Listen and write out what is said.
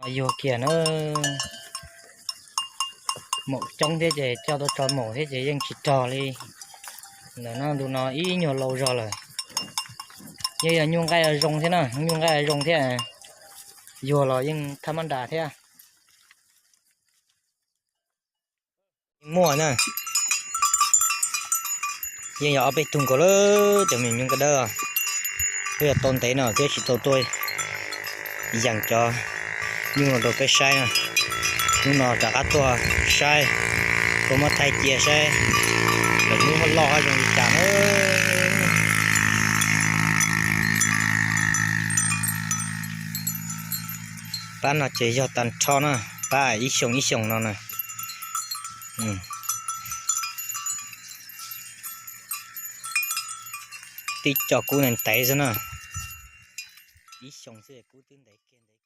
Yuag kiag na, maum coob thiab ces coj tuaj tso maum thiab ces yeej tsis rog li. Ntawm no ntu no ib nyuag lau zog lawm. Yeej yog nyuj nqaij zoo thiab na, nyuj nqaij zoo thiab, yuag los yeej thab mab nras thiab. Muaj na, yeej yog ob peb tug nkaus lawm cov me nyuj nqaij dawb. Twb yog tau ntev no twb tsis tau tuaj yees cov nyuj los rau peb saib na. Hnub no rov qab tuaj saib, tuaj muab thaij cia saib lawv hnub loj hab zoo li cas na. Pab no ces yog tag nrho na, pab ib xyoos ib xyoos no na. Tib co kub ntev ntev xwb na, ib xyoos xwb kub twb ntev kiag ntev.